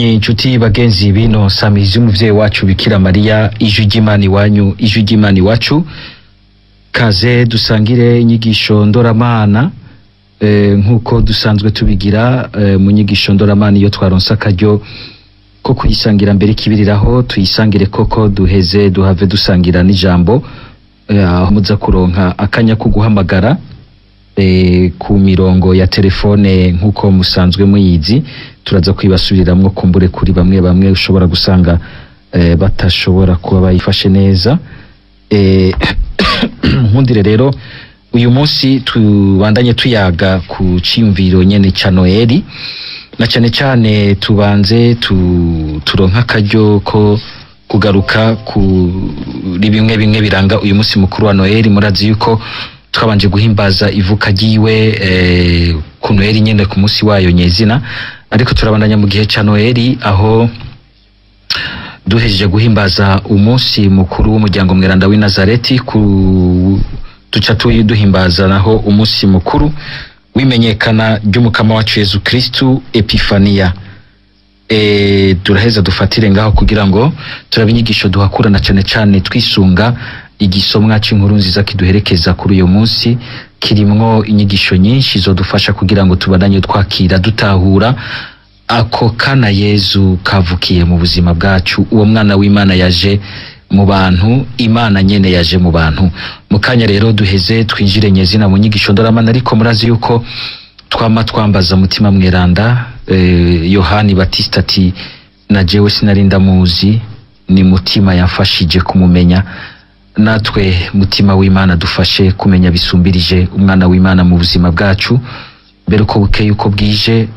Bavukanye, inshuti, bagenzi bino samizi y'umuvyeyi wacu Bikira Mariya, ijwi ry'Imana iwanyu, ijwi ry'Imana iwacu, kaze dusangire inyigisho ndoramana nk'uko dusanzwe tubigira mu nyigisho ndoramana. Iyo twaronse akaryo ko kuyisangira mbere ikibiriraho, tuyisangire koko, duheze duhave dusangira n'ijambo, aho muza kuronka akanya ko guhamagara ku mirongo ya telefone nk'uko musanzwe muyizi. Turaza kwibasubiramwo kumbure kuri bamwe bamwe ushobora gusanga batashobora kuba bayifashe neza. Nkundire rero uyu munsi tubandanye tuyaga ku ciyumviro nyene ca Noeli, na cane cane tubanze turonka akaryo ko kugaruka kuri bimwe bimwe biranga uyu munsi mukuru wa Noeli. Murazi yuko twabanje guhimbaza ivuka ryiwe ku Noeli nyene, ku munsi wayo nyezina, ariko turabandanya mu gihe ca Noeli, aho duhejeje guhimbaza umunsi mukuru w'umuryango mweranda w'i Nazareti, ku duca duhimbaza naho umunsi mukuru w'imenyekana ry'umukama wacu Yezu Kristu, Epifania. Turaheza dufatire ngaho kugira ngo turabe inyigisho duhakurana, cane cane twisunga igisomwa c'inkuru nziza kiduherekeza kuri uyu munsi, kirimwo inyigisho nyinshi zodufasha kugira ngo tubandanye twakira, dutahura ako kana Yezu kavukiye mu buzima bwacu, uwo mwana w'Imana yaje mu bantu, Imana nyene yaje mu bantu. Mu kanya rero duheze twinjire nyezina mu nyigisho ndoramana, ariko murazi yuko twama twambaza Mutima Mweranda. Yohani Batista ati: "Na jewe sinari ndamuzi, ni Mutima yamfashije kumumenya." Natwe Mutima w'Imana dufashe kumenya bisumbirije umwana w'Imana mu buzima bwacu, mbere uko bukeye uko bwije,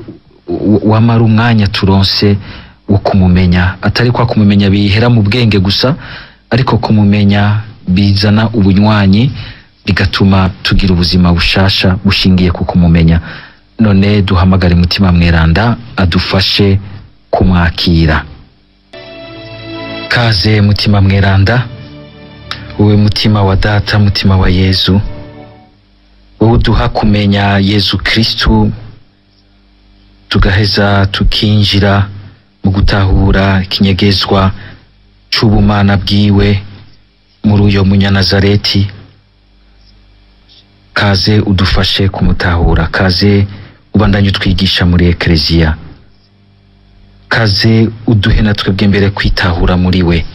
wamara umwanya turonse wo kumumenya, atari kwa kumumenya bihera mu bwenge gusa, ariko kumumenya bizana ubunywanyi, bigatuma tugira ubuzima bushasha bushingiye ku kumumenya. None duhamagare Mutima Mweranda adufashe kumwakira. Kaze Mutima Mweranda, wowe mutima wa Data, mutima wa Yezu, wowe uduha kumenya Yezu Kristu, tugaheza tukinjira mu gutahura ikinyegezwa c'ubumana bwiwe muri uyo munyanazareti. Kaze udufashe kumutahura, kaze ubandanye utwigisha muri Ekleziya, kaze uduhe na twebwe mbere kwitahura muri we,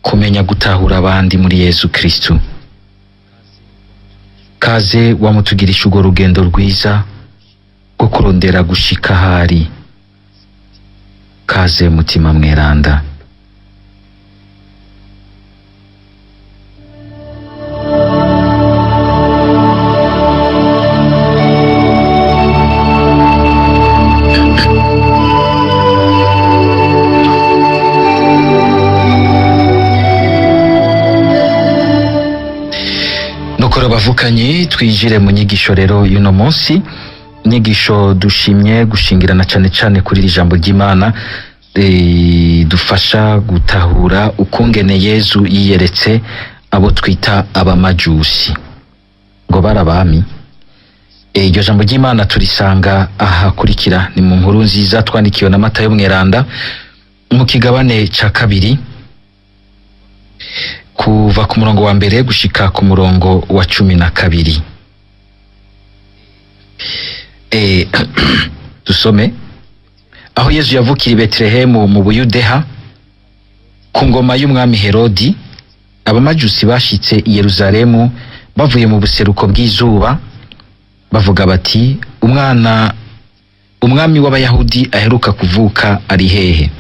kumenya gutahura abandi muri Yezu Kristu. Kaze wamutugirisha urwo rugendo rwiza rwo kurondera gushika ahari. Kaze Mutima Mweranda. Nuko rero bavukanye, twinjire mu nyigisho rero y'uno munsi, inyigisho dushimye gushingirana cane cane kuri iri jambo ry'Imana dufasha gutahura ukungene Yezu yiyeretse abo twita abamajusi, ngo barabami. Iryo jambo ry'Imana turisanga ahakurikira, ni mu nkuru nziza twandikiwe na Matayo Mweranda mu kigabane ca kabiri, kuva ku murongo wa mbere gushika ku murongo wa 12. Dusome: aho Yezu yavukira i Betelehemu mu Buyudeha ku ngoma y'umwami Herodi, abamajusi bashitse i Yerusalemu bavuye mu buseruko bw'izuba, bavuga bati: "Umwana umwami w'Abayahudi aheruka kuvuka ari hehe?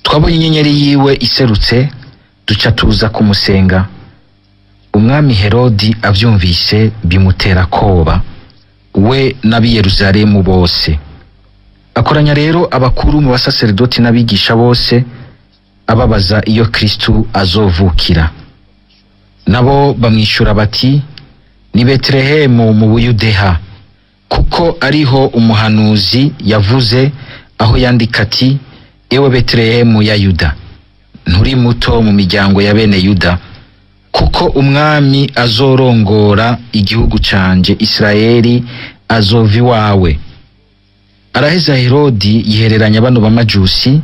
Twabonye inyenyeri yiwe iserutse, duca tuza kumusenga." Umwami Herodi avyumvise bimutera koba, we n'ab'i Yerusalemu bose. Akoranya rero abakuru mu basaseredoti n'abigisha bose, ababaza iyo Kristu azovukira. Nabo bamwishura bati: "Ni Betelehemu mu Buyudeha, kuko ariho umuhanuzi yavuze aho yandika ati: 'Ewe Betelehemu ya Yuda, nturi muto mu miryango ya bene Yuda, kuko umwami azorongora igihugu canje Isirayeli azova iwawe.'" Araheza Herodi yihereranya bano bamajusi,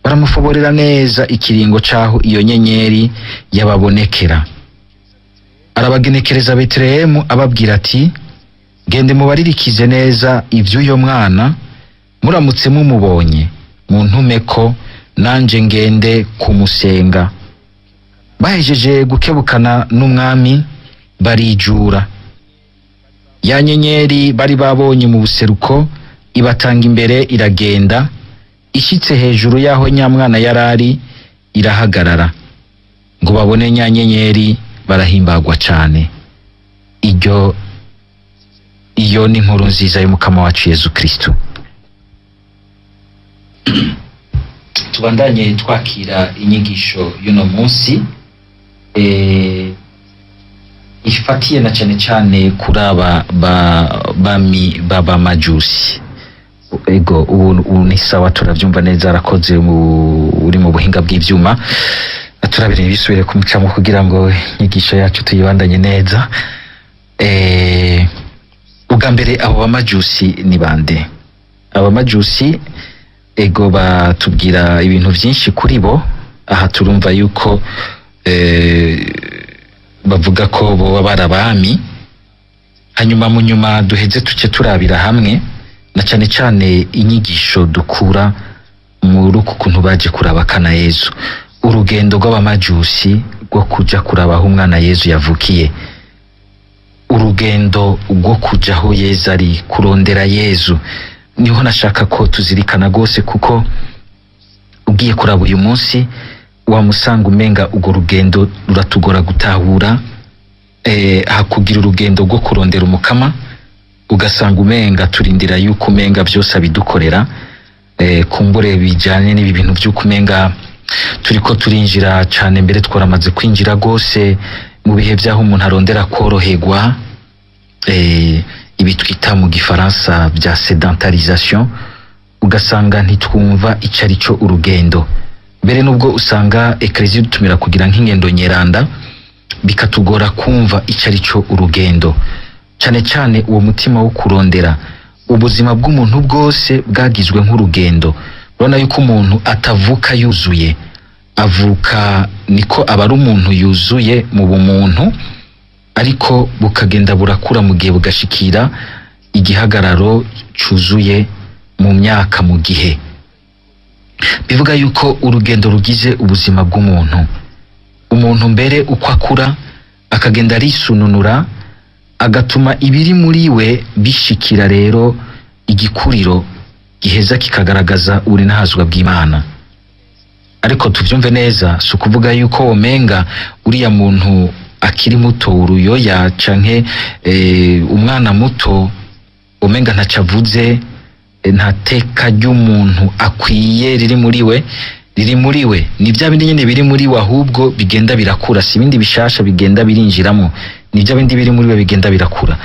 baramufoborera neza ikiringo c'aho iyo nyenyeri yababonekera. Arabagenekereza Betelehemu, ababwira ati: "Gende mubaririkize neza ivy'uyo mwana, muramutse mumubonye muntumeko, nanje ngende kumusenga." Bahejeje gukebukana n'umwami, barijura. Ya nyenyeri bari babonye mu buseruko ibatanga imbere, iragenda, ishitse hejuru y'aho nyamwana yarari irahagarara. Ngo babone nya nyenyeri, barahimbagwa cane. Iryo iyo ni inkuru nziza y'Umukama wacu Yezu Kristu. Tubandanye twakira inyigisho y'uno munsi, ifatiye na cane cane kuri aba bami b'abamajusi. Ego, ubu ni sawa, turavyumva neza. Arakoze uri mu buhinga bw'ivyuma, turabire ibisubire kumucamo kugira ngo inyigisho yacu tuyibandanye neza. Ubwa mbere, abo bamajusi ni bande? Abamajusi, ego, batubwira ibintu vyinshi kuri bo. Aha turumva yuko bavuga ko boba barabami. Hanyuma mu nyuma duheze tuce turabira hamwe na cane cane inyigisho dukura muri uku kuntu baje kuraba kana Yezu, urugendo rw'abamajusi rwo kuja kuraba aho umwana Yezu yavukiye, urugendo rwo kuja aho Yezu ari, kurondera Yezu. Niho nashaka ko tuzirikana rwose, kuko ugiye kuraba uyu munsi wamusanga umenga urwo rugendo ruratugora gutahura. Hakugira urugendo rwo kurondera Umukama, ugasanga umenga turindira yuko umenga byose abidukorera. Kumbure bijanye n'ibi bintu vy'uko umenga turiko turinjira cane, mbere twaramaze kwinjira rwose mu bihe vy'aho umuntu arondera koroherwa, ibi twita mu gifaransa bya sédentarisation, ugasanga ntitwumva ico ari cyo urugendo. Mbere nubwo usanga Ekleziya idutumira kugira nk'ingendo nyeranda, bikatugora kumva ico ari cyo urugendo, cane cane uwo mutima wo kurondera. Ubuzima bw'umuntu bwose bwagizwe nk'urugendo. Urabona yuko umuntu atavuka yuzuye, avuka niko aba ari umuntu yuzuye mu bumuntu, ariko bukagenda burakura mu gihe bugashikira igihagararo cuzuye mu myaka. Mu gihe bivuga yuko urugendo rugize ubuzima bw'umuntu, umuntu mbere uko akura akagenda arisununura, agatuma ibiri muri we bishikira rero igikuriro giheza kikagaragaza uburinahazwa bw'Imana. Ariko tuvyumve neza, si ukuvuga yuko womenga uriya muntu akiri muto, uruyoya canke umwana muto, umenga ntaco avuze, nta teka ry'umuntu akwiye riri muri we. Riri muri we ni bya bindi nyene biri muri we, ahubwo bigenda birakura, si ibindi bishasha bigenda birinjiramo, ni bya bindi biri muri we bigenda birakura.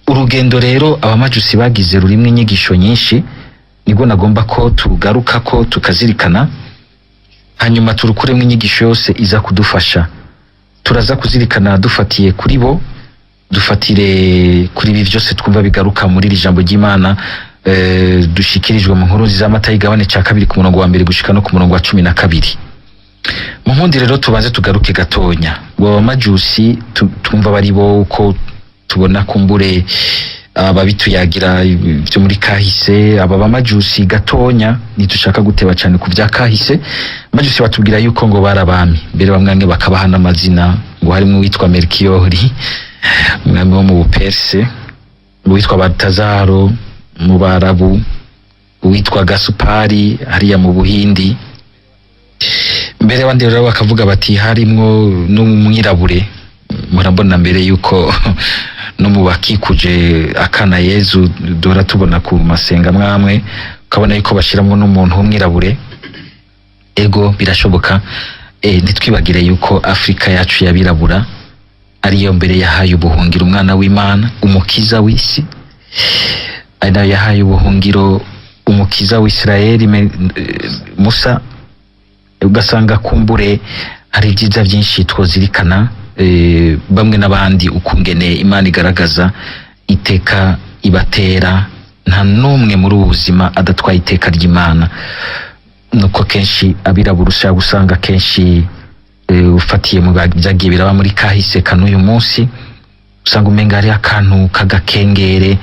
Urugendo rero abamajusi bagize rurimwo inyigisho nyinshi, nibwo nagomba ko tugaruka ko tukazirikana, hanyuma turukuremo inyigisho yose iza kudufasha. Turaza kuzirikana dufatiye kuri bo, dufatire kuri ibi byose twumva bigaruka muri iri jambo ry'Imana, dushikirijwe mu nkuru nziza Matayo igabane ca 2 ku murongo wa 1 gushika no ku murongo wa 12. Mu nkundi rero tubanze tugaruke gatonya ngo abamajusi twumva bari bo, uko tubona kumbure ababituyagira byo muri kahise. Aba bamajusi gatonya, ntidushaka guteba cyane ku bya kahise. Majusi batubwira yuko ngo barabami, mbere bamwe bakabaha n'amazina, ngo harimo uwitwa Melchiori, umwami wo mu Buperse, uwitwa Baltazaro mu Barabu, uwitwa Gasupari hariya mu Buhindi. Mbere abandi rero bakavuga bati harimwo n'umwirabure. Murabona mbere yuko no mu bakikuje akana Yezu duhora tubona ku masenga mwamwe, ukabona yuko bashiramwo n'umuntu w'umwirabure. Ego, birashoboka. Ntitwibagire yuko Afrika yacu yabirabura ariyo mbere yahaye ubuhungiro umwana w'Imana, umukiza w'isi, ari nayo yahaye ubuhungiro umukiza w'Isirayeli Musa. Ugasanga kumbure hari ibyiza byinshi twozirikana, bamwe n'abandi ukungene Imana igaragaza iteka ibatera Nta n'umwe muri ubu buzima adatwaye iteka ry'Imana. Nuko kenshi abirabura ushobora gusanga kenshi ufatiye mu byagiye biraba muri kahise kanuyu munsi, usanga umenga hari akantu k'agakengere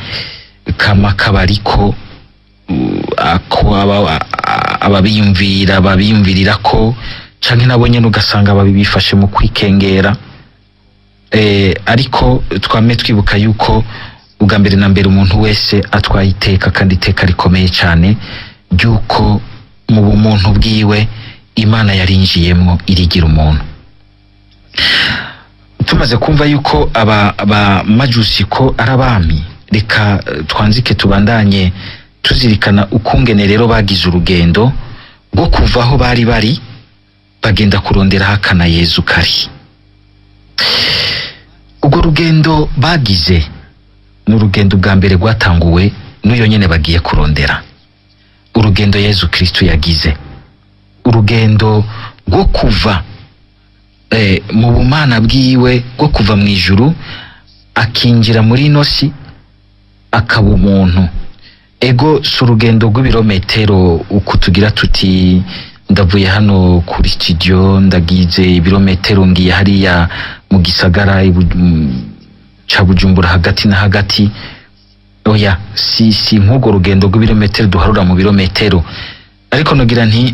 kama kabariko ako ababiyumvira babiyumvirira ko, canke nabo nyene ugasanga babifashe mu kwikengera. Ariko twame twibuka yuko ubwa mbere na mbere umuntu wese atwaye iteka, kandi iteka rikomeye cyane, ry'uko mu bumuntu bwiwe Imana yarinjiyemwo irigira umuntu. Tumaze kumva yuko aba majusi ko ari abami, reka twanzike tubandanye tuzirikana ukungene rero bagize urugendo rwo kuva aho bari bari bagenda kurondera hakana Yezu kari. Urwo rugendo bagize ni urugendo bwa mbere rwatanguwe n'uyo nyene bagiye kurondera, urugendo Yezu Kristo yagize, urugendo rwo kuva mu bumana bwiwe, rwo kuva mu ijuru akinjira muri ino si akaba umuntu. Ego, si urugendo rw'ibirometero uku tugira tuti ndavuye hano kuri studio ndagize ibirometero ngiye hariya mu gisagara ca Bujumbura hagati na hagati. Oya, si nk'urwo rugendo rw'ibirometero duharura mu birometero, ariko nogira nti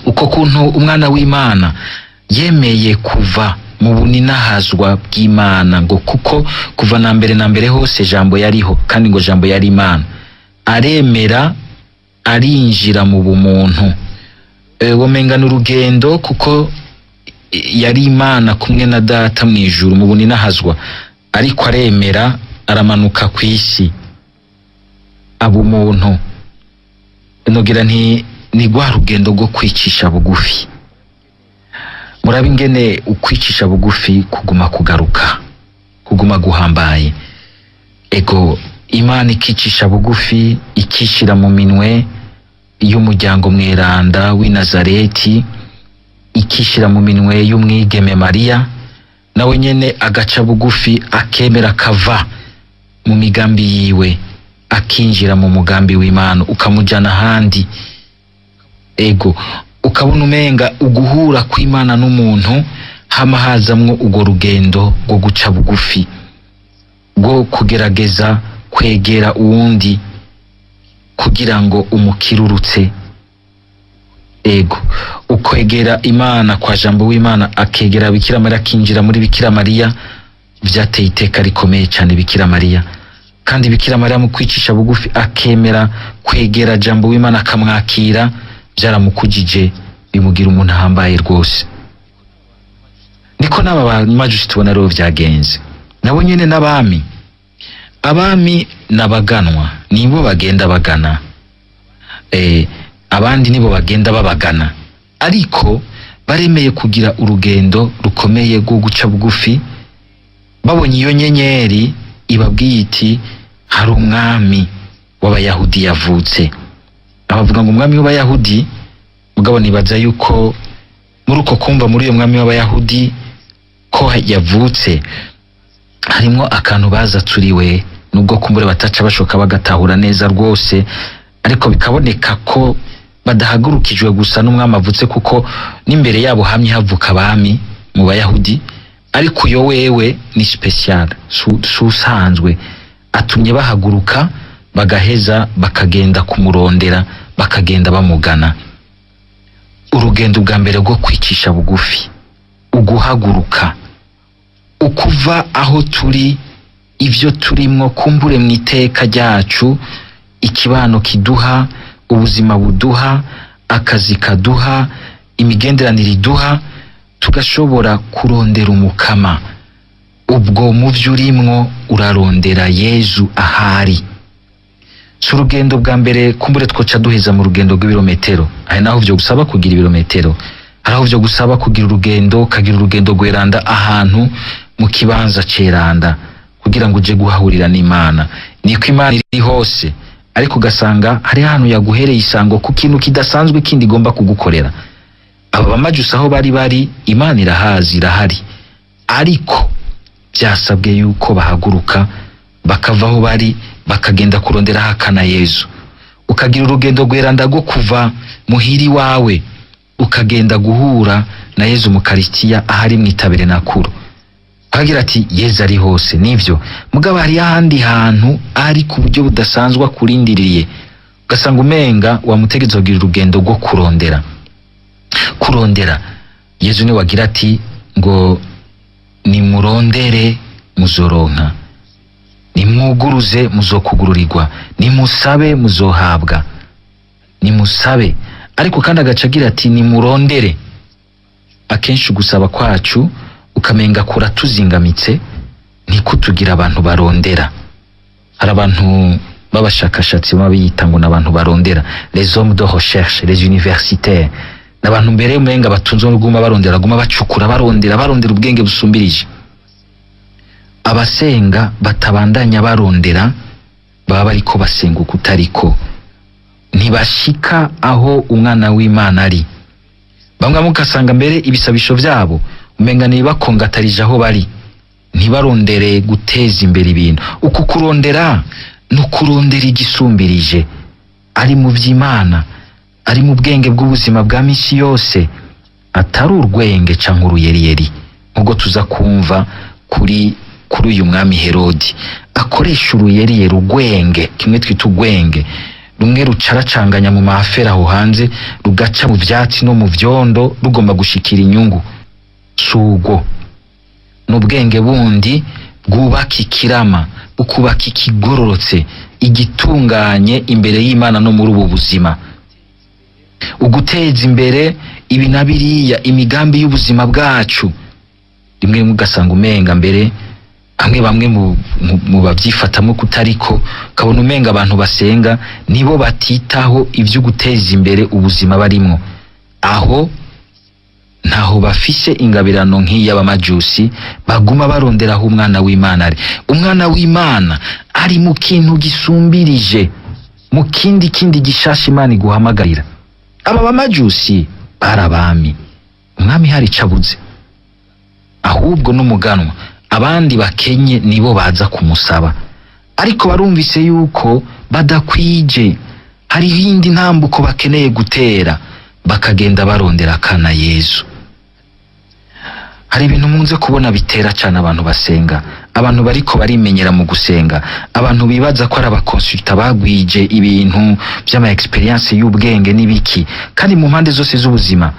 uko kuntu umwana w'Imana yemeye kuva mu buninahazwa bw'Imana, ngo kuko kuva na mbere na mbere hose Jambo yariho, kandi ngo Jambo yari Imana, aremera arinjira mu bumuntu. Womenga n'urugendo kuko yari Imana kumwe na Data mu ijuru mu buninahazwa, ariko aremera aramanuka ku isi aba umuntu. Nogira nti ni rwa rugendo rwo kwicisha bugufi. Murabe ingene ukwicisha bugufi kuguma kugaruka, kuguma guhambaye. Ego, Imana ikicisha bugufi, ikishira mu minwe y'umuryango mweranda w'i Nazareti, ikishira mu minwe y'umwigeme Mariya, nawe nyene agaca bugufi akemera akava mu migambi yiwe akinjira mu mugambi w'Imana ukamujana ahandi. Ego, ukabona umenga uguhura kw'Imana n'umuntu hama hazamwo urwo rugendo rwo guca bugufi, rwo kugerageza kwegera uwundi kugira ngo umukirurutse. Ego, ukwegera Imana kwa Jambo w'Imana akegera Bikira Mariya, akinjira muri Bikira Mariya, vyateye iteka rikomeye cyane Bikira Mariya. Kandi Bikira Mariya mu kwicisha bugufi akemera kwegera Jambo w'Imana akamwakira, byaramukujije bimugira umuntu ahambaye rwose. Niko n'aba bamajusi tubona rero vyagenze, nabo nyene n'abami. Abami n'abaganwa nibo bagenda bagana, abandi nibo bagenda babagana, ariko baremeye kugira urugendo rukomeye rwo guca bugufi. Babonye iyo nyenyeri ibabwiye iti hari umwami w'Abayahudi yavutse. Abavuga ngo umwami w'Abayahudi, mugabo nibaza yuko muri uko kumva muri uyo mwami w'Abayahudi ko yavutse harimwo akantu bazaturiwe, nubwo kumbure bataca bashoka bagatahura neza rwose, ariko bikaboneka ko badahagurukijwe gusa n'umwami avutse, kuko n'imbere yabo hamye havuka abami mu Bayahudi, ariko uyo wewe ni special, susanzwe, atumye bahaguruka bagaheza bakagenda kumurondera, bakagenda bamugana. Urugendo bwa mbere rwo kwicisha bugufi, uguhaguruka, ukuva aho turi, ivyo turimwo kumbure mu iteka ryacu, ikibano kiduha, ubuzima buduha, akazi kaduha, imigenderanire iduha, tugashobora kurondera umukama. Ubwo mu vyo urimwo urarondera Yezu ahari. Si urugendo bwa mbere kumbure twoca duheza mu rugendo rw'ibirometero. Hari naho vyo gusaba kugira ibirometero, hari aho vyo gusaba kugira urugendo, ukagira urugendo rweranda ahantu mu kibanza ceranda kugira ngo uje guhahurira n'Imana. Niko Imana iri hose, ariko ugasanga hari ahantu yaguhereye isango ku kintu kidasanzwe kindi igomba kugukorera. Aba bamajusi aho bari bari Imana irahazi, irahari, ariko byasabwe yuko bahaguruka bakava aho bari Bakagenda kurondera hakana Yezu. Ukagira urugendo rweranda rwo kuva muhiri wawe ukagenda guhura na Yezu mu Karisitiya ahari mwitaberenakuro. Akagira ati Yezu ari hose, nivyo, mugabo hari ahandi hantu ari ku buryo budasanzwe akurindiriye, ugasanga umenga wamutegetse kugira urugendo rwo kurondera. Kurondera Yezu ni wagira ati ngo nimurondere muzoronka, nimwuguruze muzokugururirwa, nimusabe muzohabwa. Nimusabe, ariko kandi agaca agira ati nimurondere. Akenshi gusaba kwacu ukamenga kuratuzingamitse, ntikutugira abantu barondera. Hari abantu b'abashakashatsi baba biyita ngo n'abantu barondera, les hommes de recherche, les universitaires, n'abantu mbere umenga batunzwe no guma barondera, guma bacukura, barondera, barondera ubwenge busumbirije. Abasenga batabandanya barondera baba bariko basenga ukutariko, ntibashika aho umwana w'Imana ari. Bamwe mukasanga mbere ibisabisho vyabo umenga nibakongatarije aho bari, ntibarondere guteza imbere ibintu. Uku kurondera no kurondera igisumbirije, ari mu vy'Imana, ari mu bwenge bw'ubuzima bwa misi yose, atari urwenge canke uruyeriyeri, nk'ubwo tuza kumva kuri uyu mwami Herodi akoresha uruyeriyeri, urwenge, kimwe twita urwenge, rumwe rucaracanganya mu mafera aho hanze, rugaca mu vyatsi no mu vyondo rugomba gushikira inyungu. Sugo n'ubwenge bundi bwubaka ikirama, bukubaka ikigororotse, igitunganye imbere y'Imana no muri ubu buzima. Uguteza imbere ibi na biriya, imigambi y'ubuzima bwacu, rimwe rimwe ugasanga umenga mbere bamwe bamwe mu babyifatamo kutariko, kabona umenga abantu basenga nibo batitaho ivyo guteza imbere ubuzima barimwo. Aho ntaho bafise ingabirano nk'iy'abamajusi baguma baronderaho umwana w'Imana ari. Umwana w'Imana ari mu kintu gisumbirije, mu kindi gishasha Imana iguhamagarira. Aba bamajusi bari abami, umwami hari icabuze, ahubwo n'umuganwa, abandi bakenye nibo baza kumusaba, ariko barumvise yuko badakwije, hari iyindi ntambuko bakeneye gutera, bakagenda barondera akana Yezu. Hari ibintu munze kubona bitera cyane abantu basenga, abantu bariko barimenyera mu gusenga, abantu bibaza ko ari abakonsulta bagwije ibintu by'ama experience y'ubwenge n'ibiki, kandi mu mpande zose z'ubuzima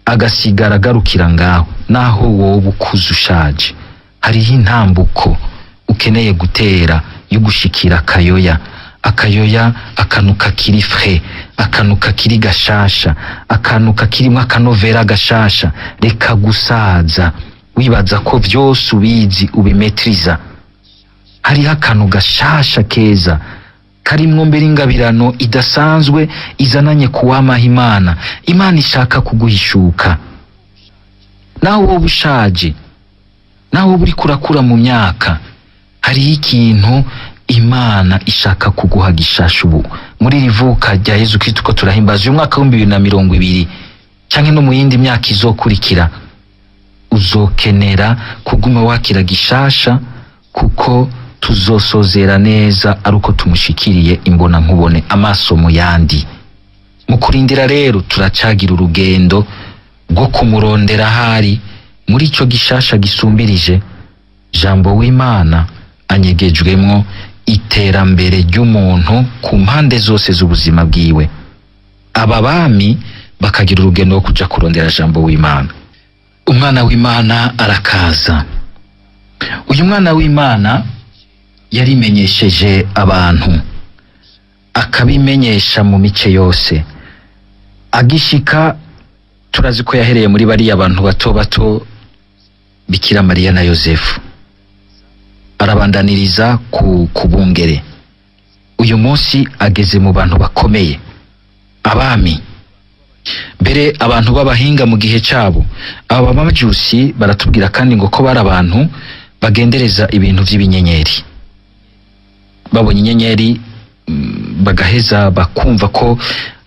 agasigara agarukira ngaho. Naho wowe ukuze ushaje, hariho intambuko ukeneye gutera yo gushikira akayoya, akayoya, akantu kakiri frais, akantu kakiri gashasha, akantu kakirimwo akanovera gashasha. Reka gusaza wibaza ko vyose ubizi, ubimetriza. Hariho akantu gashasha keza karimwo mbere ingabirano idasanzwe izananye kuwamaha Imana. Imana ishaka kuguhishuka. Naho wowe ushaje, naho wowe uriko urakura mu myaka, hariho ikintu Imana ishaka kuguha gishasha. Ubu muri rivuka rya Yezu Kristo ko turahimbaza uyu mwaka w'ibihumbi bibiri na mirongo ibiri canke no mu yindi myaka izokurikira, uzokenera kuguma wakira gishasha, kuko tuzosozera neza ari uko tumushikiriye imbona nkubone, amaso mu yandi. Mu kurindira rero turacagira urugendo rwo kumurondera ahari muri ico gishasha gisumbirije. Jambo w'Imana anyegejwemwo iterambere ry'umuntu ku mpande zose z'ubuzima bwiwe. Aba bami bakagira urugendo rwo kuja kurondera Jambo w'Imana. Umwana w'Imana arakaza. Uyu mwana w'Imana yarimenyesheje abantu, akabimenyesha mu mice yose. Agishika turazi ko yahereye muri bariya bantu bato bato, Bikira Mariya na Yosefu, arabandaniriza ku bungere. Uyu munsi ageze mu bantu bakomeye, abami, mbere abantu b'abahinga mu gihe cabo. Aba bamajusi baratubwira kandi ngo ko bari abantu bagendereza ibintu vy'ibinyenyeri. Babonye inyenyeri bagaheza bakumva ko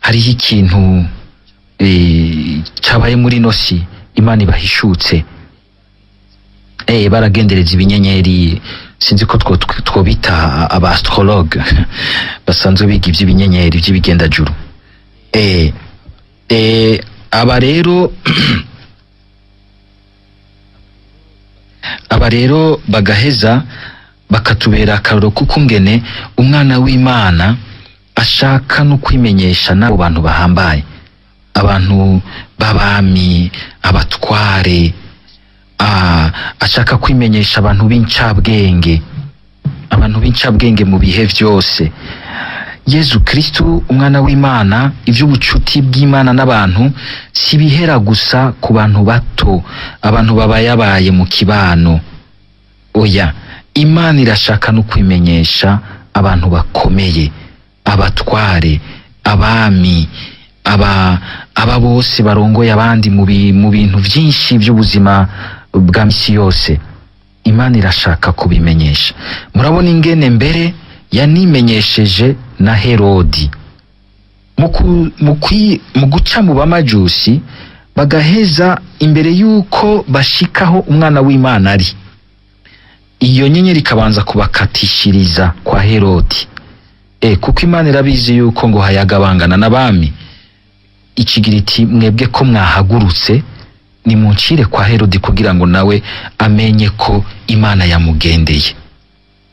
hariho ikintu cabaye muri ino si, Imana ibahishutse. Baragendereza ibinyenyeri. Sinzi ko twobita aba astrologue basanzwe biga ivy'ibinyenyeri, ivy'ibigendajuru. Aba rero bagaheza bakatubera akaroro kuko ngene umwana w'Imana ashaka no kwimenyesha n'abo bantu bahambaye, abantu b'abami, abatware, ashaka kwimenyesha abantu b'incabwenge, abantu b'incabwenge mu bihe vyose. Yezu Kristu umwana w'Imana, ivy'ubucuti bw'Imana n'abantu si bihera gusa ku bantu bato, abantu babayabaye mu kibano. Oya, Imana irashaka no kwimenyesha abantu bakomeye, abatware, abami, aba bose barongoye abandi mu bintu vyinshi by'ubuzima bwa misi yose. Imana irashaka kubimenyesha. Murabona ingene mbere yanimenyesheje na Herodi mu guca mu bamajusi, bagaheza imbere yuko bashikaho umwana w'Imana ari, iyo nyenyeri ikabanza kubakatishiriza kwa Herodi. Kuko Imana irabizi yuko ngo hayagabangana n'abami, ikigira iti mwebwe ko mwahagurutse nimuncire kwa Herodi kugira ngo nawe amenye ko Imana yamugendeye.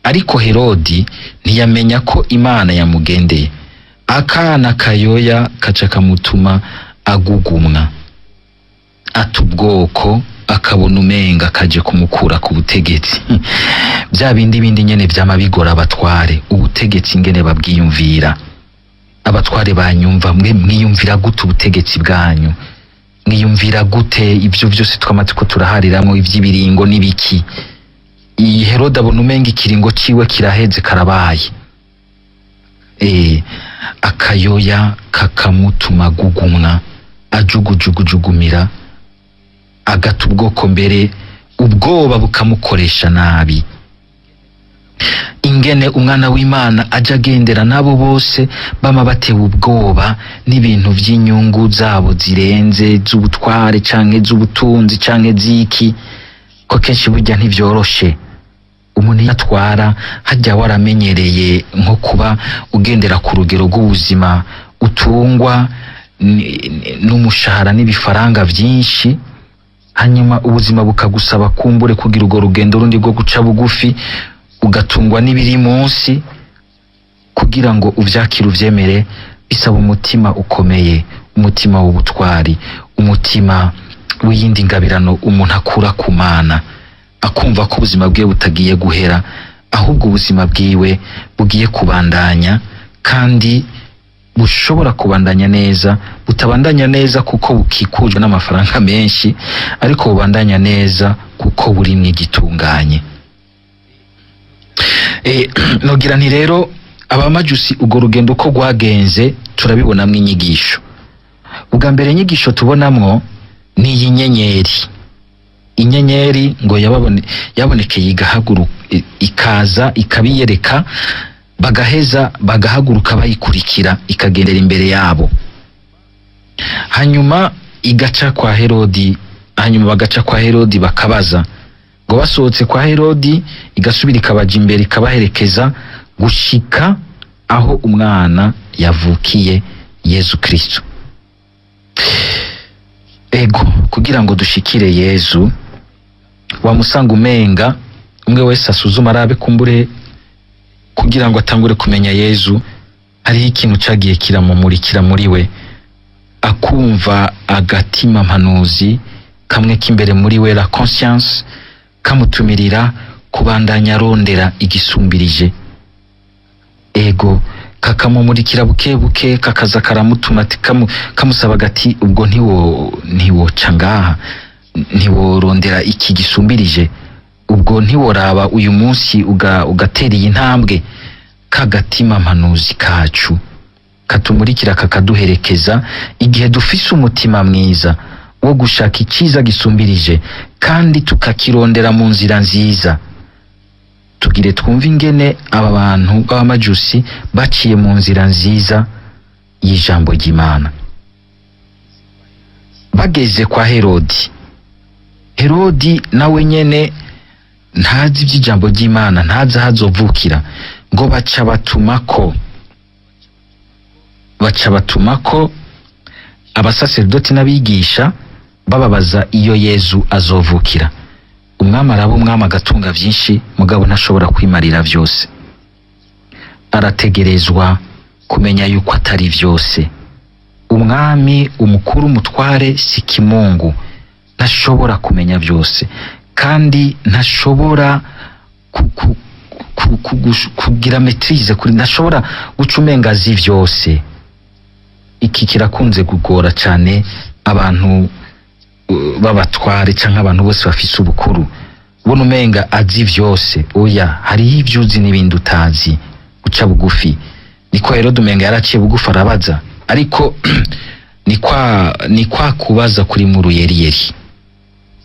Ariko Herodi ntiyamenya ko Imana yamugendeye. Akana kayoya kaca kamutuma agugumwa, ata ubwoko, akabona umenga kaje kumukura ku butegetsi. Bya bindi bindi nyene vyama bigora abatware, ubutegetsi ingene babwiyumvira. Abatware banyumva, mwe mwiyumvira gute ubutegetsi bwanyu? Mwiyumvira gute ivyo vyose twamaze ko turahariramwo ivy'ibiringo n'ibiki? Iyi Herode abona umenga ikiringo ciwe kiraheze, karabaye. Akayoya kakamutuma gugumwa, ajugujugujukumira, agata ubwoko, mbere ubwoba bukamukoresha nabi. Ingene umwana w'Imana aja agendera nabo bose bama batewe ubwoba n'ibintu vy'inyungu zabo zirenze, z'ubutware canke z'ubutunzi canke z'iki, ko kenshi burya ntivyoroshe. Umuntu yatwara hajya waramenyereye nko kuba ugendera ku rugero rw'ubuzima utungwa n'umushahara n'ibifaranga vyinshi, hanyuma ubuzima bukagusaba kumbure kugira urwo rugendo rundi rwo guca bugufi, ugatungwa n'ibiri munsi kugira ngo uvyakire uvyemere, bisaba umutima ukomeye, umutima w'ubutwari, umutima w'iyindi ngabirano umuntu akura ku Mana, akumva ko ubuzima bwiwe butagiye guhera, ahubwo ubuzima bwiwe bugiye kubandanya, kandi bushobora kubandanya neza, butabandanya neza kuko bukikujwe n'amafaranga menshi, ariko bubandanya neza kuko burimwo igitunganye. Nogira nti rero abamajusi urwo rugendo uko rwagenze turabibonamwo inyigisho. Ubwa mbere inyigisho tubonamwo ni iyi nyenyeri. Inyenyeri ngo yabonekeye ikaza ikabiyereka, bagaheza bagahaguruka bayikurikira, ikagendera imbere yabo, hanyuma igaca kwa Herodi, hanyuma bagaca kwa Herodi bakabaza ngo basohotse kwa Herodi igasubira ikabaja imbere ikabaherekeza gushika aho umwana yavukiye, Yezu Kristo. Ego, kugira ngo dushikire Yezu wamusanga umenga umwe wese asuzuma arabe kumbure, kugira ngo atangure kumenya Yezu hariho ikintu cagiye kiramumurikira muri we, akumva agatima mpanuzi kamwe k'imbere muri we, la conscience, kamutumirira kubandanya arondera igisumbirije. Ego, kakamumurikira buke buke, kakaza karamutuma ati kamusaba gati ubwo ntiwoca ngaha, ntiworondera iki gisumbirije, ubwo ntiworaba uyu munsi ugatera iyi ntambwe. Kagatima mpanuzi kacu katumurikira kakaduherekeza igihe dufise umutima mwiza wo gushaka iciza gisumbirije, kandi tukakirondera mu nzira nziza. Tugire twumve ingene aba bantu b'abamajusi baciye mu nzira nziza y'ijambo ry'Imana. Bageze kwa Herodi, Herodi nawe nyene Ntazi iby'ijambo ry'Imana, ntazi aho azovukira. Ngo baca batumako abasaserdoti n'abigisha, bababaza iyo Yezu azovukira. Umwami araba umwami, agatunga vyinshi, mugabo ntashobora kwimarira vyose. Arategerezwa kumenya yuko atari vyose. Umwami, umukuru, umutware si kimungu, ntashobora kumenya vyose, kandi ntashobora kugira maîtrise kuri, ntashobora guca umenga azi vyose. Iki kirakunze kugora cyane abantu b'abatware canke abantu bose bafise ubukuru, ubona umenga azi vyose. Oya, hariho ivyo uzi n'ibindi utazi. Guca bugufi niko Herode umenga yaraciye bugufi, arabaza, ariko ni kwa kubaza kuri mu ruyeriyeri.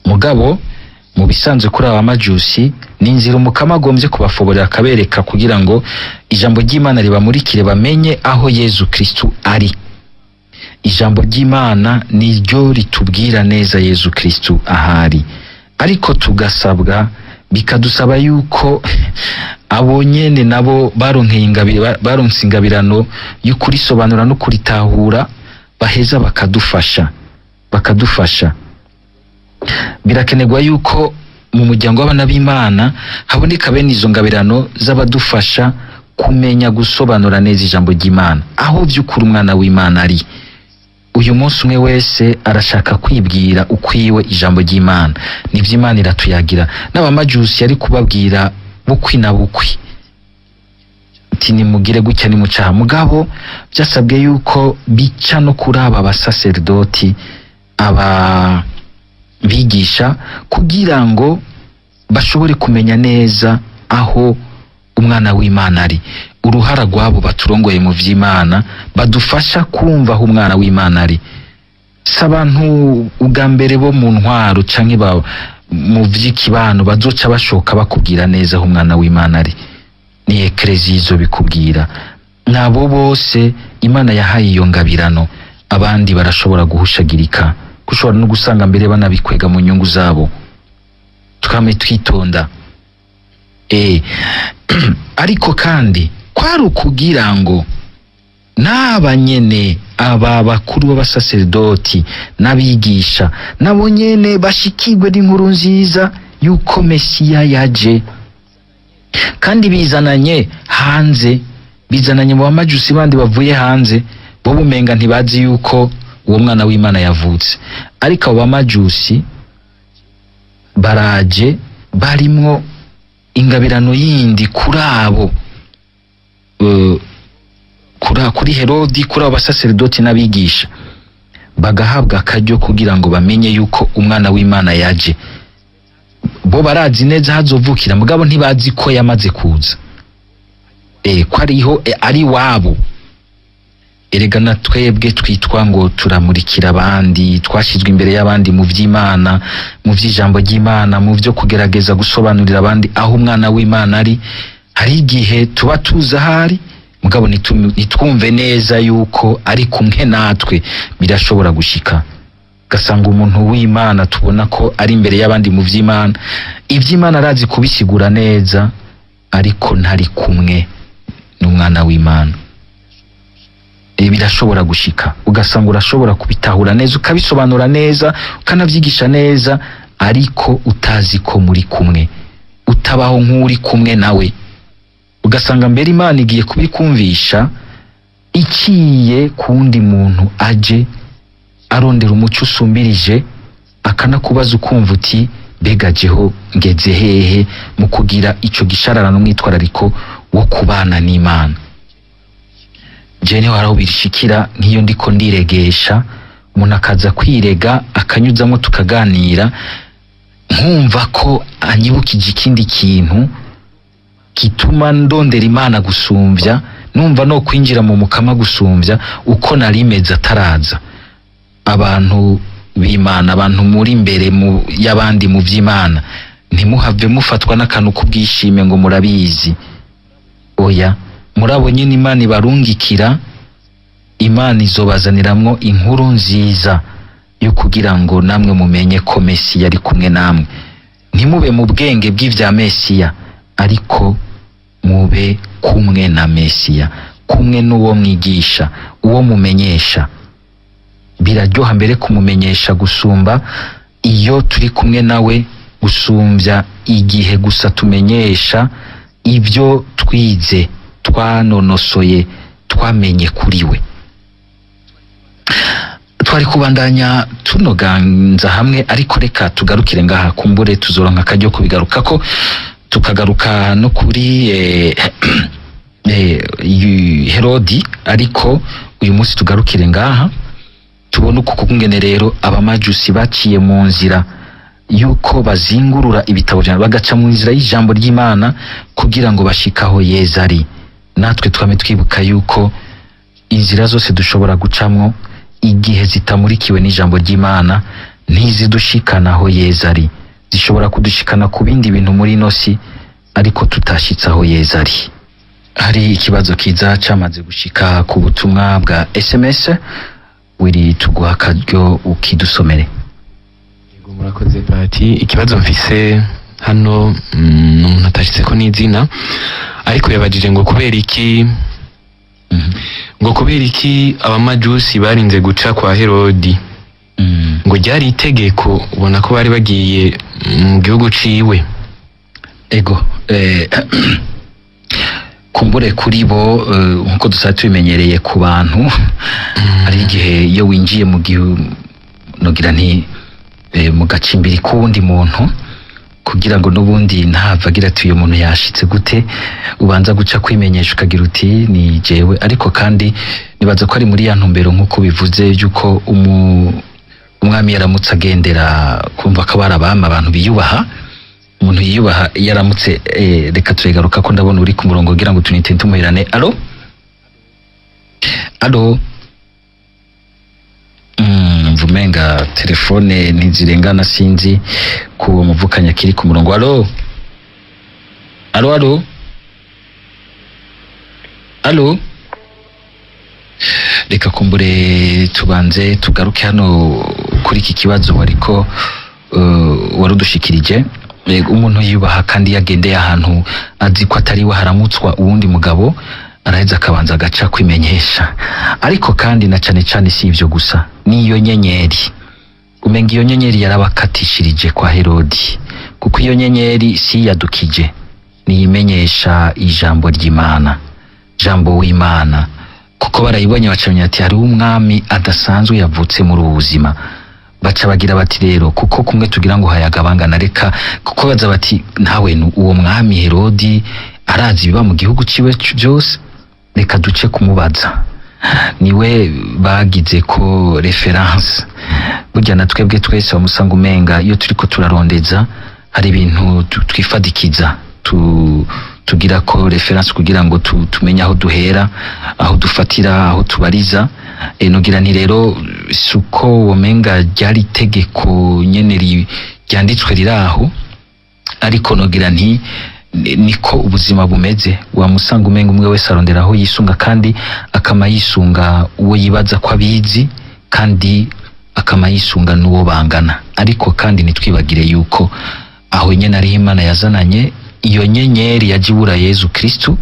Mugabo mu bisanzwe kuri aba majusi ni inzira Umukama agombye kubafoborera, akabereka kugira ngo ijambo ry'Imana ribamurikire, bamenye aho Yezu Kristu ari. Ijambo ry'Imana niryo ritubwira neza Yezu Kristu ahari, ariko tugasabwa, bikadusaba yuko abo nyene nabo baronkeye ingabire, baronse ingabirano yo kurisobanura no kuritahura, baheza bakadufasha. Birakenerwa yuko mu muryango w'abana b'Imana haboneka bene izo ngabirano z'abadufasha kumenya gusobanura neza ijambo ry'Imana, aho vy'ukuri umwana w'Imana ari. Uyu munsi umwe wese arashaka kwibwira ukwiwe ijambo ry'Imana. Nivyo, Imana iratuyagira. N'abamajusi yari kubabwira bukwi na bukwi ati: "Nimugire gutya, nimucaha." Mugabo byasabwe yuko bica no kuri aba basaserdoti, aba bigisha, kugira ngo bashobore kumenya neza aho umwana w'Imana ari. Uruhara rwabo baturongoye mu vy'Imana, badufasha kumva aho umwana w'Imana ari, si abantu ubwa mbere bo mu ntwaro canke ba mu vy'ikibano bazoca bashoka bakubwira neza aho umwana w'Imana ari. Ni Ekleziya izo bikubwira, nabo bose Imana yahaye iyo ngabirano. Abandi barashobora guhushagirika, gushobora no gusanga mbere banabikwega mu nyungu zabo. Twame twitonda. Ariko kandi kwari ukugira ngo n'aba nyene, aba bakuru b'abasaserdoti n'abigisha, nabo nyene bashikirwe n'inkuru nziza yuko Mesiya yaje, kandi bizananye hanze, bizananye mu bamajusi bandi bavuye hanze, bo bumenga ntibazi yuko uwo mwana w'Imana yavutse. Ariko abo bamajusi baraje barimwo ingabirano yindi kuri abo, kuri Herodi, kuri abo basaserdoti n'abigisha, bagahabwa akaryo kugira ngo bamenye yuko umwana w'Imana yaje. Bo barazi neza hazovukira, mugabo ntibazi ko yamaze kuza, ko ariho, ari wabo. Erega na twebwe twitwa ngo turamurikira abandi, twashyizwe imbere y'abandi mu vy'Imana, mu vy'ijambo ry'Imana, mu vyo kugerageza gusobanurira abandi aho umwana w'Imana ari, hari igihe tuba tuzi ahari, mugabo ntitwumve neza yuko ari kumwe natwe. Birashobora gushika gasanga umuntu w'Imana tubona ko ari imbere y'abandi mu vy'Imana, ivy'Imana arazi kubisigura neza, ariko ntari kumwe n'umwana w'Imana. Birashobora gushika ugasanga urashobora kubitahura neza, ukabisobanura neza, ukanavyigisha neza, ariko utazi ko muri kumwe, utabaho nk'uri kumwe nawe. Ugasanga mbere Imana igiye kubikumvisha iciye ku wundi muntu aje arondera umuco usumbirije, akanakubaza, ukumva uti: "Mbega jeho ngeze hehe mu kugira ico gisharara n'umwitwarariko wo kubana n'Imana?" Je niho haraho birishikira, nk'iyo ndiko ndiregesha, umuntu akaza kwirega, akanyuzamo, tukaganira, nkumva ko anyibukije ikindi kintu gituma ndondera Imana gusumvya, numva no kwinjira mu Mukama gusumvya uko nari meze ataraza. Abantu b'Imana, abantu muri imbere mu y'abandi mu vy'Imana, ntimuhave mufatwa n'akantu k'ubwishime ngo murabizi. Oya, murabo nyene Imana ibarungikira, Imana izobazaniramwo inkuru nziza yo kugira ngo namwe mumenye ko Mesiya ari kumwe namwe. Ntimube mu bwenge bw'ivya Mesiya, ariko mube kumwe na Mesiya, kumwe n'uwo mwigisha, uwo mumenyesha. Biraryoha mbere kumumenyesha gusumba iyo turi kumwe nawe, gusumbya igihe gusa tumenyesha ibyo twize, twanonosoye, twamenye kuri we. Twari kubandanya tunoganza hamwe, ariko reka tugarukire ngaha, kumbure tuzoronka akaryo kubigarukako, tukagaruka no kuri Herodi, ariko uyu munsi tugarukire ngaha. Tubone uko kungene rero abamajusi baciye mu nzira yuko bazingurura ibitabo vyabo, bagaca mu nzira y'ijambo ry'Imana kugira ngo bashikaho Yezu ari. Natwe twame twibuka yuko inzira zose dushobora gucamwo, igihe zitamurikiwe n'ijambo ry'Imana, ntizidushikana aho Yezu ari. Zishobora kudushikana ku bindi bintu muri ino si, ariko tutashitse aho Yezu ari. Hari ikibazo kiza camaze gushika ku butumwa bwa SMS. Wiri, tuguha akaryo ukidusomere. Yego, murakoze pati. Ikibazo mfise hano, ni umuntu atashitseko n'izina, ariko yabajije ngo kubera iki ngo kubera iki abamajusi barinze guca kwa Herodi? Ngo ryari itegeko, ubona ko bari bagiye mu gihugu ciwe. Ego, kumbure kuri bo, nkuko dusanzwe tubimenyereye ku bantu, hari igihe iyo winjiye mu gihu, nogira nti mu gacimbiri k'uwundi muntu, kugira ngo n'ubundi ntava agira ati uyu muntu yashitse gute, ubanza guca kwimenyesha, ukagira uti ni jewe. Ariko kandi nibaza ko ari muri ya ntumbero, nk'uko bivuze, yuko umwami yaramutse agendera, kumva ko bari abami, abantu biyubaha, umuntu yiyubaha yaramutse. Reka turegaruka ko ndabona uri ku murongo, kugira ngo tunite tumuherane. Allo, allo. Mvumenga telefone ntizirengana, sinzi ku muvukanya kiri ku murongo. Allo, allo, allo, allo. Reka kumbure tubanze tugaruke hano kuri iki kibazo wariko warudushikirije. Umuntu yiyubaha kandi yagendeye ahantu azi ko atari we haramutswa uwundi mugabo, araheza akabanza agaca kwimenyesha. Ariko kandi na cane cane si ivyo gusa, niyo nyenyeri, umenga iyo nyenyeri yarabakatishirije kwa Herodi, kuko iyo nyenyeri si yadukije, niyimenyesha ijambo ry'Imana, jambo w'Imana, kuko barayibonye bacamenya ati hariho umwami adasanzwe yavutse muri ubu buzima. Baca bagira bati rero, kuko kumwe tugira ngo hayagabangana, reka kuko baza bati ntawe uwo mwami Herodi arazi ibiba mu gihugu ciwe byose, reka duce kumubaza. Niwe bagize ko reference. Burya na twebwe twese bamusanga umenga iyo turiko turarondeza hari ibintu twifadikiza, tugira ko reference kugira ngo tumenye aho duhera, aho dufatira, aho tubariza. Nogira nti rero suko womenga ryari itegeko nyene ryanditswe riraho, ariko nogira nti niko ubuzima bumeze. Wamusanga umenga umwe wese arondera aho yisunga, kandi akama yisunga uwo yibaza ko abizi, kandi akama yisunga n'uwo bangana. Ariko kandi ntitwibagire yuko aho nyene ariho Imana yazananye iyo nyenyeri yajibura Yezu Kristu,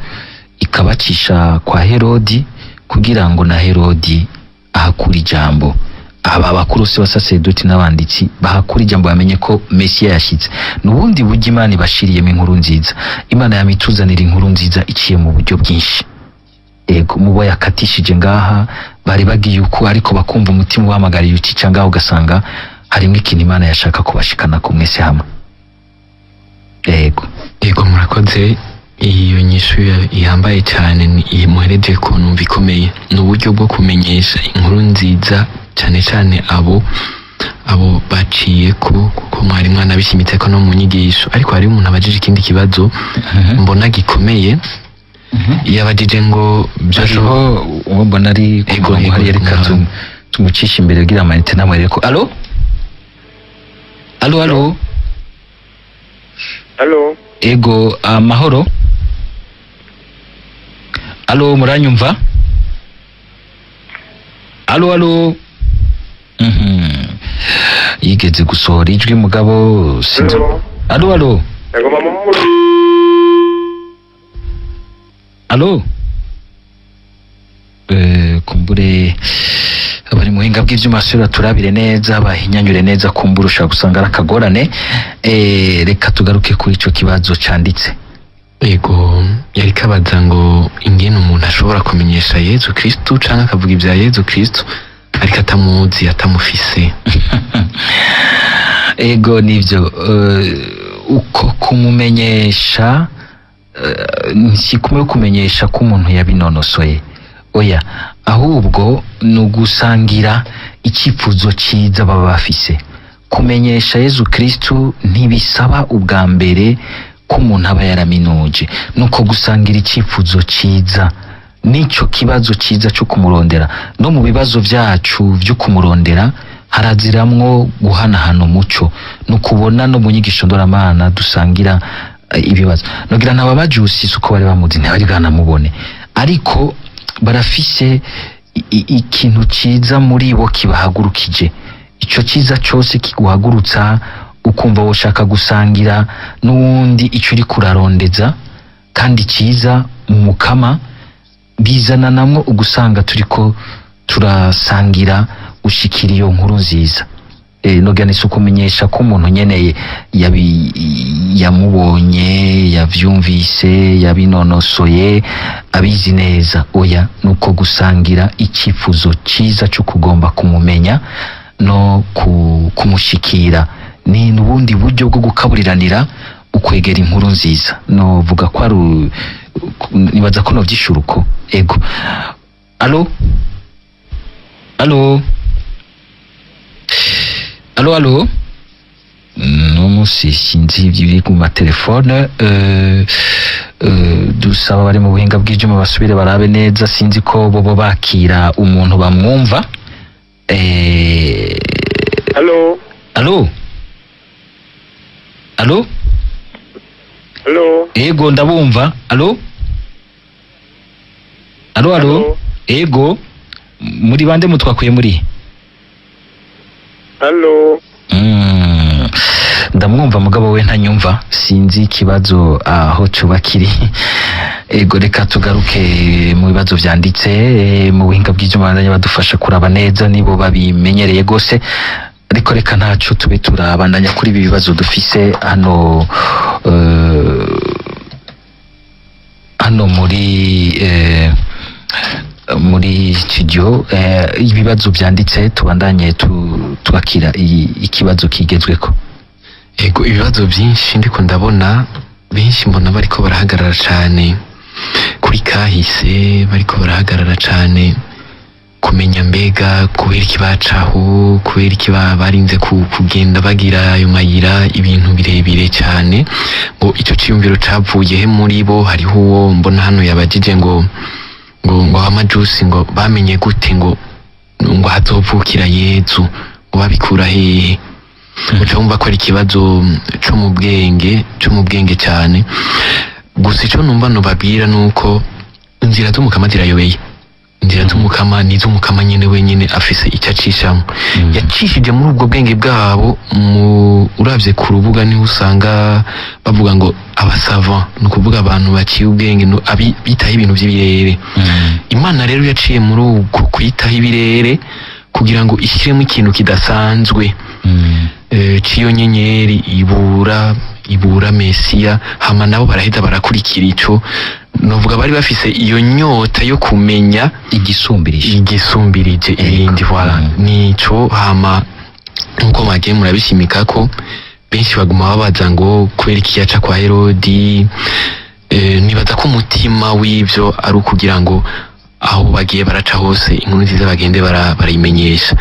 ikabacisha kwa Herodi, kugira ngo na Herodi ahakura ijambo, aba bakuru se basasedoti n'abanditsi bahakura ijambo, bamenye ko Mesiya yashitse. Nubundi buryo Imana ibashiriyemo inkuru nziza. Imana yamituzanira inkuru nziza iciye mu buryo bwinshi. Ego, mubo yakatishije ngaha bari bagiye uko, ariko bakumva umutima ubahamagariye ucica ngaho, ugasanga harimo ikintu Imana yashaka kubashikana ku mwese hamwe. Ego. Yego, murakoze. Iyo nyishu ihambaye cyane muhereje ku numva ikomeye, ni uburyo bwo kumenyesha inkuru nziza, cyane cyane abo baciye ko, kuko mwari mwanabishimitse ko no mu nyigisho. Ariko hari umuntu abajije ikindi kibazo mbona gikomeye, yabajije ngo hariho uwo mbona ari ku Ego, murongo ego, hariya, reka tumucishe imbere kugira amayinite namwereke ko. Allo, allo, allo. Allo. Ego, amahoro. Allo, muranyumva? Allo, allo. Yigeze gusohora ijwi mugabo sinzi. Allo. Alo, alo. Nagomba mu Alo. Kumbure abari muhinga bw'ivyuma basubira turabire neza, bahinyanyure neza, kumbura ushobora gusanga ari akagorane. Reka tugaruke kuri ico kibazo canditse. Ego, yari kabaza ngo ingene umuntu ashobora kumenyesha Yezu Kristu canke akavuga ibya Yezu Kristu ariko atamuzi, atamufise. Ego, nivyo. Uko kumumenyesha, si kumwe kumenyesha ko umuntu yabinonosoye, oya, ahubwo ni ugusangira icyifuzo cyiza baba bafise. Kumenyesha Yezu Kristu ntibisaba ubwa mbere ko umuntu aba yaraminuje, nuko gusangira icyifuzo cyiza n'icyo kibazo cyiza cyo kumurondera. No mu bibazo byacu byo kumurondera haraziramwo guhanahana umuco, no kubona no mu nyigisho ndoramana dusangira ibibazo. Nogira ntababajusi uko bari bamuzi, ntibari bwanamubone, ariko barafise ikintu ciza muri bo kibahagurukije. Ico ciza cose kiguhagurutsa ukumva woshaka gusangira n'uwundi ico uri kurarondeza kandi ciza mu Mukama, bizana namwo ugusanga turiko turasangira gushikira iyo nkuru nziza. Nogira ni ukumenyesha ko umuntu nyeneye yamubonye, yavyumvise, yabinonosoye, abizi neza, oya, nuko gusangira icyifuzo ciza cyo kugomba kumumenya no kumushikira. Ni n'ubundi buryo bwo gukaburiranira ukwegera inkuru nziza. Novuga ko ari nibaza ko novyishura uko. Ego. Alo, alo, alo, alo. No musi sinzi ibiri ku matelefone. Dusaba bari mu buhinga bw'ivyuma basubire barabe neza, sinzi ko bobo bakira umuntu bamwumva. Alo. Alo, alo. Alo. Ego, ndabumva. Alo, alo, alo. Ego, muri bande, mutwakuye muri? Alo. Ndamwumva mugabo we ntanyumva, sinzi ikibazo aho cuba kiri. Ego, reka tugaruke mu bibazo vyanditse. Mu buhinga bw'ivyuma bandanya badufasha kuraba neza, nibo babimenyereye gose, ariko reka ntaco tube turabandanya kuri ibi bibazo dufise hano, hano muri studio. Ibibazo vyanditse tubandanye twakira ikibazo kigezweko. Ego, ibibazo byinshi ndiko ndabona, benshi mbona bariko barahagarara cane kuri kahise, bariko barahagarara cane kumenya mbega kubera iki bacaho, kubera iki barinze kugenda bagira ayo mayira, ibintu birebire cyane, ngo ico ciyumviro cavuye he muri bo. Hariho uwo mbona hano yabajije ngo abamajusi ngo bamenye gute ngo hazovukira Yezu, ngo babikura hehe? Uca wumva ko ari ikibazo co mu bwenge cyane. Gusa ico numva nobabwira nuko inzira z'Umukama zirayobeye. Inzira z'Umukama ni iz'Umukama nyene wenyene, afise icyo acishamo. Yacishije muri ubwo bwenge bwabo. Mu uravye ku rubuga niho usanga bavuga ngo abasavant, ni ukuvuga abantu baciye ubwenge, bitaho ibintu vy'ibirere. Imana rero yaciye muri uko kwitaho ibirere kugira ngo ishyiremo ikintu kidasanzwe c'iyo nyenyeri ibura Mesiya, hama nabo baraheza barakurikira ico. Novuga bari bafise iyo nyota yo kumenya igisumbirije, igisumbirije ibindi, voilà. Nico. Hama nkuko mwagiye murabishimika ko benshi baguma babaza ngo kubera iki yaca kwa Herodi, nibaza ko umutima w'ivyo ari ukugira ngo aho bagiye baraca hose inkuru nziza bagende barayimenyesha.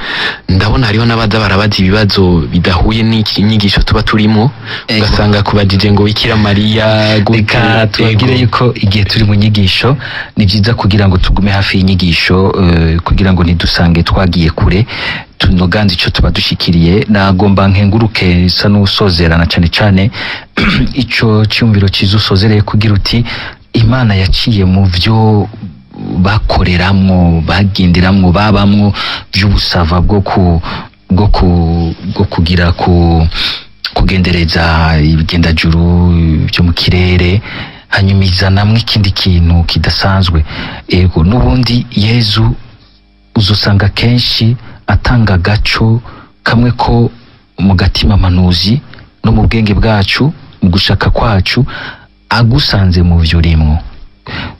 Ndabona hariho n'abaza barabaza ibibazo bidahuye n'inyigisho tuba turimo, ugasanga kubajije ngo Bikira Mariya gute. Reka tubabwire yuko igihe turi mu nyigisho ni byiza kugira ngo tugume hafi y'inyigisho, kugira ngo ntidusange twagiye kure, tunoganze ico tuba dushikiriye. Nagomba nkenguruke sa n'usozerana cane cane ico cyumviro ciza usozereye kugira uti Imana yaciye mu vyo bakoreramwo, bagenderamwo, babamwo by'ubusava bwo ku bwo ku bwo kugira ku Kugendereza ibigendajuru byo mu kirere, hanyuma izanamwo ikindi kintu kidasanzwe. Ego, n'ubundi Yezu uzosanga kenshi atanga agaco kamwe ko mu gatima manuzi no mu bwenge bwacu, mu gushaka kwacu, agusanze mu vyo urimwo.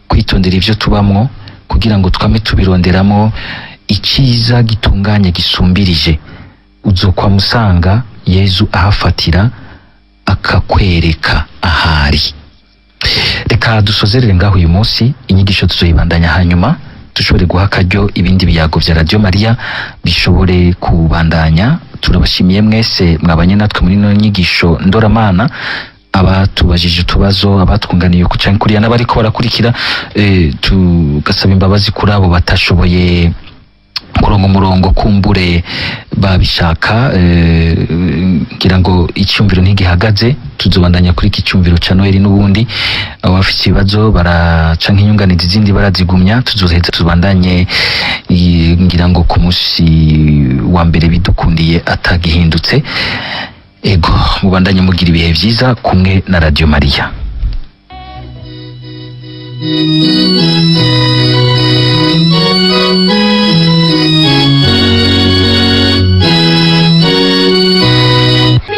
Kwitondera ivyo tubamwo kugira ngo twame tubironderamo iciza gitunganye gisumbirije, uzokwamusanga Yezu ahafatira akakwereka ahari. Reka dusozerere ngaho uyu munsi. Inyigisho tuzoyibandanya hanyuma dushobore guha akaryo ibindi biyago vya Radio Maria bishobore kubandanya. Turabashimiye mwese mwabanye natwe muri ino nyigisho ndoramana, abatubajije utubazo, abatwunganiye ku canke kuriya, n'abariko barakurikira. Tugasaba imbabazi kuri abo batashoboye kuronga umurongo, kumbure babishaka. Ngira ngo icyumviro ntigihagaze, tuzobandanya kuri iki cyumviro ca Noheli n'ubundi. Abafite ibibazo baraca nk'inyunganizi zindi barazigumya, tuzoheza tubandanye, ngira ngo ku munsi wa mbere bidukundiye atagihindutse. Ego, mubandanye mugira ibihe vyiza kumwe na Radio Maria.